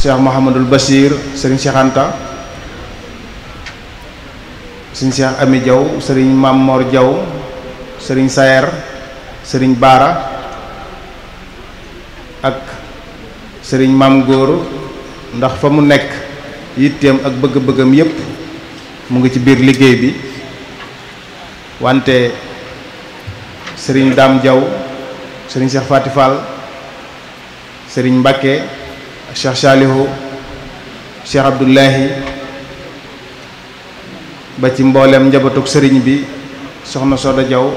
Cheikh Mouhamadul Bachir sëriñ Cheikh Anta, sëriñ Cheikh Ami Diaw, sëriñ Mam Mor Diaw, sëriñ Sayer, sëriñ Baara ak sëriñ Mam Góor, ndax fa mu nekk yitteem ak bëgg-bëggam yépp mu ngi ci biir liggéey bi. wante sëriñ Dame Diaw, sëriñ Cheikh Fati Fall, sëriñ Mbacke, Cheikh Salihu, Cheikh Abdullahi, ba ci mboolem njabootug sëriñ bi, soxna Soda Diaw,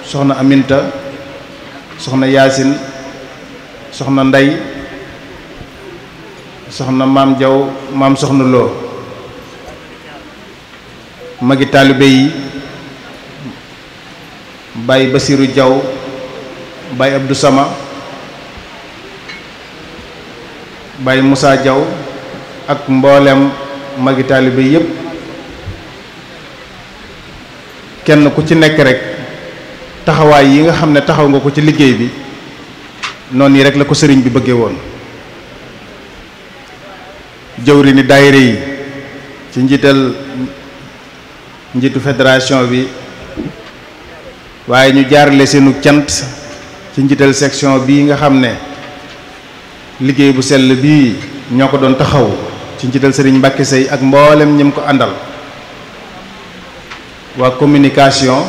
soxna Aminta, soxna Yaasin, soxna Ndey, soxna Maam Diaw, maam soxna Lo, magi taalibe yi Baye Basiru Diaw, Baye Abdou Sama, Baye Moussa Diaw ak mboolem magi taalibe yépp, kenn ku ci nekk rek taxawaay yi nga xam ne taxaw nga ko ci liggéey bi noonu yi rek la ko sëriñ bi bëggee woon. jëwri ni daayira yi ci njiitu fédération bi, waaye ñu jaarale seenu cant ci njiital section bii nga xam ne liggéey bu sell bii ñoo ko doon taxaw ci njiital sëriñ Mbacke Sey ak mboolem ñim ko àndal. waa communication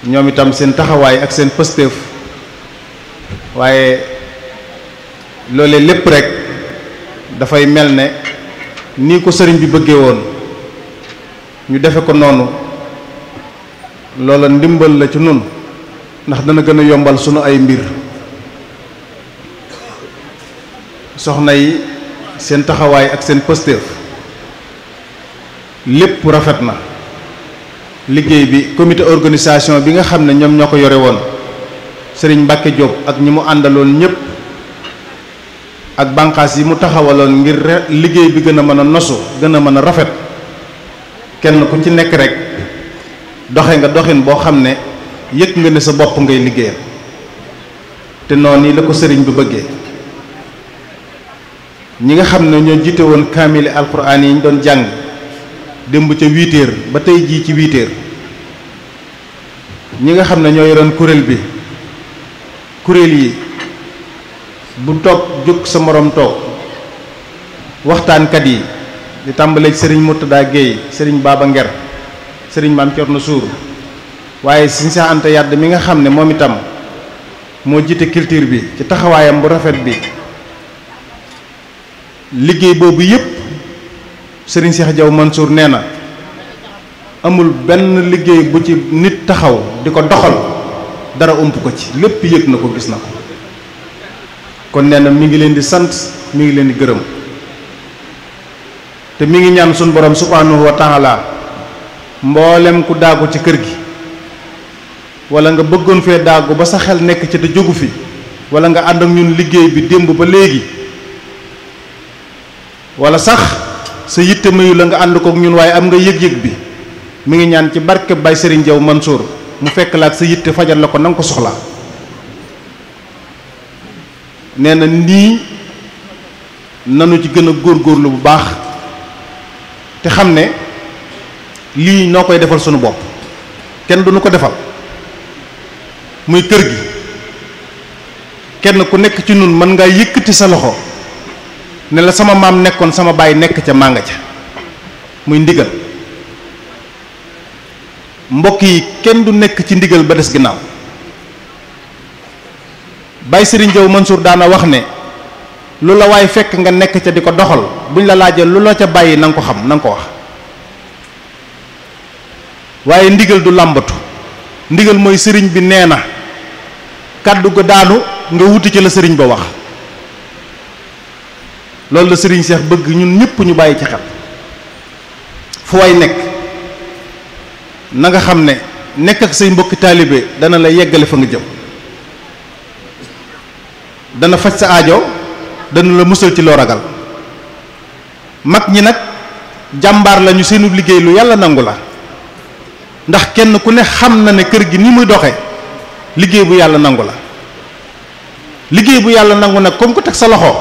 ñoom itam seen taxawaay ak seen pëstéef, waaye loole lépp rek dafay mel ne nii ko sëriñ bi bëggee woon ñu defe ko noonu. loola ndimbal la ci nun ndax dana gën a yombal sunu ay mbir. soxna yi seen taxawaay ak seen pëstéef lépp rafet na. liggéey bi comité organisation bi nga xam ne ñoom ñoo ko yore woon, sëriñ Mbacke Diop ak ñi mu àndaloon ñépp ak bànqaas yi mu taxawaloon ngir liggéey bi gën a mën a nosu, gën a mën a rafet, kenn ku ci nekk rek doxe nga doxin boo xam ne yëg nga ne sa bopp ngay liggéeyal, te noonu yi la ko sëriñ bi bëggee. ñi nga xam ne ñoo jiite woon kaamili alquran yi ñu doon jàng démb ca 8h ba tey jii ci 8h, ñi nga xam ne ñoo yoroon kuréel bi, kuréel yi bu toog jóg sa morom toog, waxtaankat yi di tàmbalee sëriñ Murtada Gueye, sëriñ Baba Nger, sëriñ Maam Cerno Suur, waaye sëriñ Seex Anta Yàdd mi nga xam ne moom itam moo jiite culture bi ci taxawaayam bu rafet bi. liggéey boobu yépp sëriñ Seex Jaw Mansour nee na amul benn liggéey bu ci nit taxaw di ko doxal dara ump ko ci, lépp yëg na ko, gis na ko. kon nee na mi ngi leen di sant, mi ngi leen di gërëm, te mi ngi ñaan suñu borom subhanahu wa taala mboolem ku daagu ci kër gi wala nga bëggoon fee daagu ba sa xel nekk ci te jógu fi, wala nga ànd ak ñun liggéey bi démb ba léegi, wala sax sa yitte mayu la nga ànd kook ñun waaye am nga yëg-yëg bi, mi ngi ñaan ci barke Baye Serigne Diaw Mansour mu fekk la ak sa yitte fajal la ko na nga ko soxlaa. nee na nii nanu ci gën a góorgóorlu bu baax te xam ne lii noo koy defal sunu bopp, kenn du nu ko defal. muy kër gi kenn ku nekk ci nun mën ngaa yëkkati sa loxo ne la sama maam nekkoon sama baay nekk ca mànga ca, muy ndigal. mbokk yi kenn du nekk ci ndigal ba des ginnaaw. Baye Serigne Diaw Mansour daana wax ne lu la waay fekk nga nekk ca di ko doxal, buñ la laajee lu la ca bàyyi na nga ko xam, na nga ko wax. waaye ndigal du làmbatu. ndigal mooy sëriñ bi nee na, kàddu ga daanu nga wuti ci la sëriñ ba wax. loolu la sëriñ Seex bëgg ñun ñëpp ñu bàyyi ci xel. fu way nekk na nga xam ne nekk ak say mbokki taalibe dana la yeggale fa nga jëm, dana faj sa aajo, dana la musal ci loo ragal. mag ñi nag jàmbaar lañu, seenu liggéey lu yàlla nangu la, ndax kenn ku ne xam na ne kër gi ni muy doxe liggéey bu yàlla nangu la. liggéey bu yàlla nangu nag comme ko teg sa loxo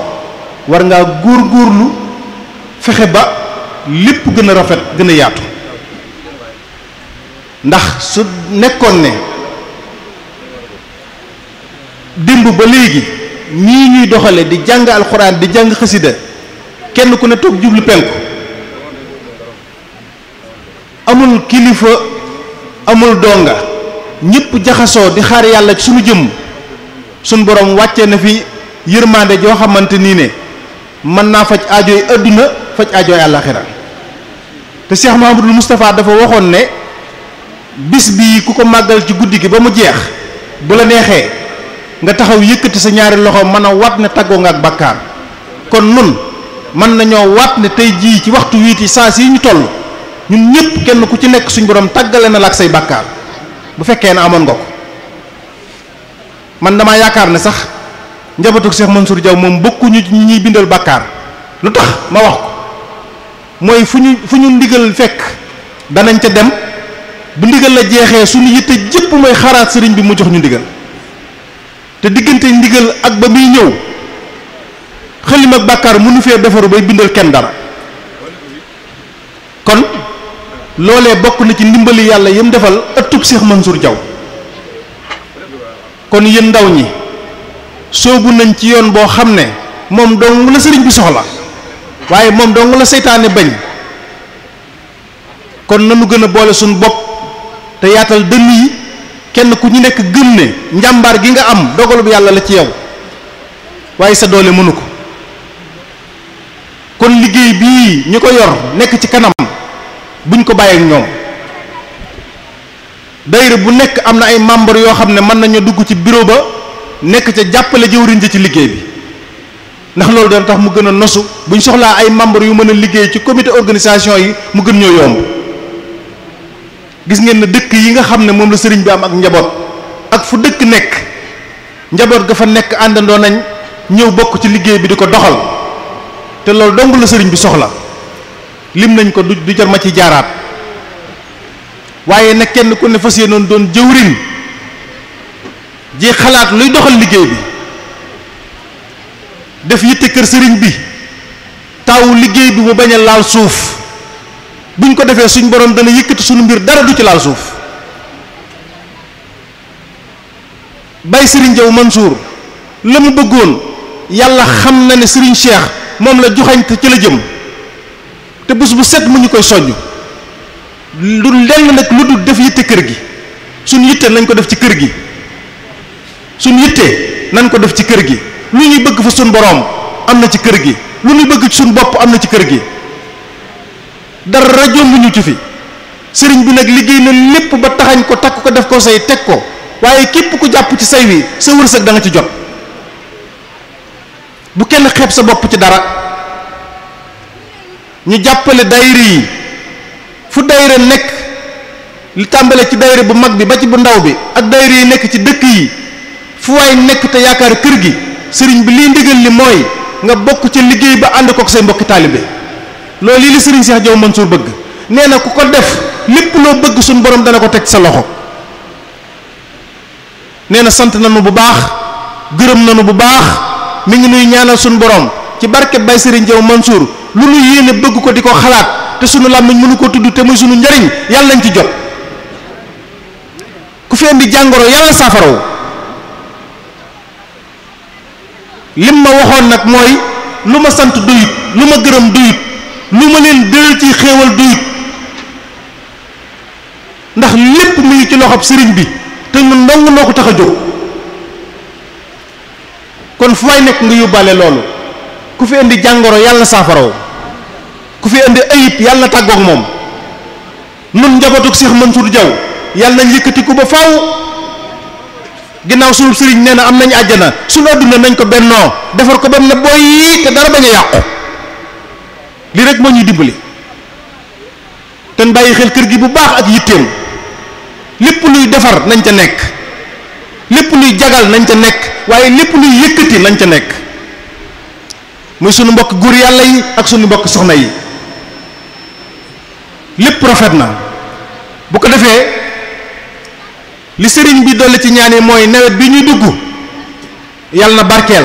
war ngaa góorgóorlu fexe ba lépp gën a rafet gën a yaatu ndax su nekkoon ne démb ba léegi nii ñuy doxale di jàng alxuraan di jàng xasida kenn ku ne toog jublu penku amul kilifa amul donga ñëpp jaxasoo di xaar yàlla ci sunu jëmm sunu borom wàccee na fi yërmande joo xamante nii ne mën naa faj aajooy adduna faj aajooy àllaaxira te Cheikh Mouhamadul Moustapha dafa waxoon ne bis bii ku ko màggal ci guddi gi ba mu jeex bu la neexee nga taxaw yëkkati sa ñaari loxo mën a waat ne tàggoo nga ak bàkkaar kon nun mën nañoo waat ne tey jii ci waxtu wiiti saa si ñu toll ñun ñëpp kenn ku ci nekk suñ borom tàggale na la ak say bàkkaar bu fekkee ne amoon nga ko man damaa yaakaar ne sax njabootu Cheikh Mansour Diaw moom bokkuñu ñi ñuy bindal bàkkaar lu tax ma wax ko mooy fu ñu ndigal fekk danañ ca dem bu ndigal la jeexee suñu yitte jëpp mooy xaraat sëriñ bi mu jox ñu ndigal te diggante ndigal ak ba muy ñëw xëlim ak bàkkaar mënu fee defaru bay bindal kenn dara kon loolee bokk na ci ndimbali yàlla yëm defal ëttub Cheikh Mansour Diaw kon yéen ndaw ñi soobu nañ ci yoon boo xam ne moom dong la sëriñ bi soxla waaye moom dong la seytaane bañ kon nanu gën a boole suñu bopp te yaatal dënn yi kenn ku ñu nekk gëm ne njàmbaar gi nga am dogalub yàlla la ci yow waaye sa doole mënu ko kon liggéey bii ñu ko yor nekk ci kanam buñ ko bàyyi ak ñoom daayira bu nekk am na ay membre yoo xam ne mën nañu dugg ci bureau ba nekk ca jàppale jëwriñ ci liggéey bi ndax loolu dana tax mu gën a nosu buñ soxlaa ay membre yu mën a liggéey ci comité organisation yi mu gën ñoo yomb gis ngeen ne dëkk yi nga xam ne moom la sëriñ bi am ak njaboot ak fu dëkk nekk njaboot ga fa nekk àndandoo nañ ñëw bokk ci liggéey bi di ko doxal te loolu dong la sëriñ bi soxla lim nañ ko du jar ma ci jaaraat waaye nag kenn ku ne fas yéenoon doon jëwriñ ji xalaat luy doxal liggéey bi def yitte kër sëriñ bi taawu liggéey bi mu bañ a laal suuf buñ ko defee suñ borom dana yëkkati suñu mbir dara du ci laal suuf bay sëriñ Diaw Mansour la mu bëggoon yàlla xam na ne sëriñ Cheikh moom la joxañ te ci la jëm te bés bu set mu ñu koy soññ lu lenn nag lu dul def yitte kër gi suñ yitte nañ ko def ci kër gi suñ yitte nañ ko def ci kër gi lu ñuy bëgg fa suñ boroom am na ci kër gi lu ñuy bëgg ci suñ bopp am na ci kër gi dara jombuñu ci fi sëriñ bi nag liggéey na lépp ba taxañ ko takk ko def ko say teg ko waaye képp ku jàpp ci say wi sa wërsëg da nga ci jot bu kenn xeeb sa bopp ci dara ñu jàppale daayira yi fu daayira nekk li tàmbale ci daayira bu mag bi ba ci bu ndaw bi ak daayira yi nekk ci dëkk yi fu waay nekk te yaakaar kër gi sëriñ bi liy ndigal li mooy nga bokk ci liggéey ba ànd kook say mbokki taalibe loolu lii la sëriñ Cheikh Diaw Mansour bëgg nee na ku ko def lépp loo bëgg suñu borom dana ko teg sa loxo nee na sant nañu bu baax gërëm nañu bu baax mi ngi nuy ñaanal suñu borom ci barke bay sëriñ Diaw Mansour lu nu yéene bëgg ko di ko xalaat te sunu làmmiñ mënu ko tudd te muy sunu njariñ yàlla nañ ci jot ku fi indi jàngoro yàlla saafaraw lim ma waxoon nag mooy lu ma sant doyut lu ma gërëm doyut lu ma leen dël ci xéewal doyut ndax lépp mu ngi ci loxob sëriñ bi te ñun ndong noo ko tax a jóg kon fu may nekk nga yóbbaale loolu ku fi indi jàngoro yàlla saafaraw ku fi indi ayib yàlla tàggoog moom nun njabootug Cheikh Mansour Diaw yàlla nañ yëkkati ko ba faaw ginnaaw sunu sëriñ nee na am nañu àjjana sunu adduna nañ ko bennoo defar ko ba mu ne booy te dara bañ a yàqu lii rek moo ñuy dimbali te bàyyi xel kër gi bu baax ak yitteem lépp luy defar nañ ca nekk lépp luy jagal nañ ca nekk waaye lépp luy yëkkati nañ ca nekk muy sunu mbokk góor yàlla yi ak sunu mbokk soxna yi lépp rafet na bu ko defee li sëriñ bi dolli ci ñaan yi mooy nawet bi ñuy dugg yàlla na barkeel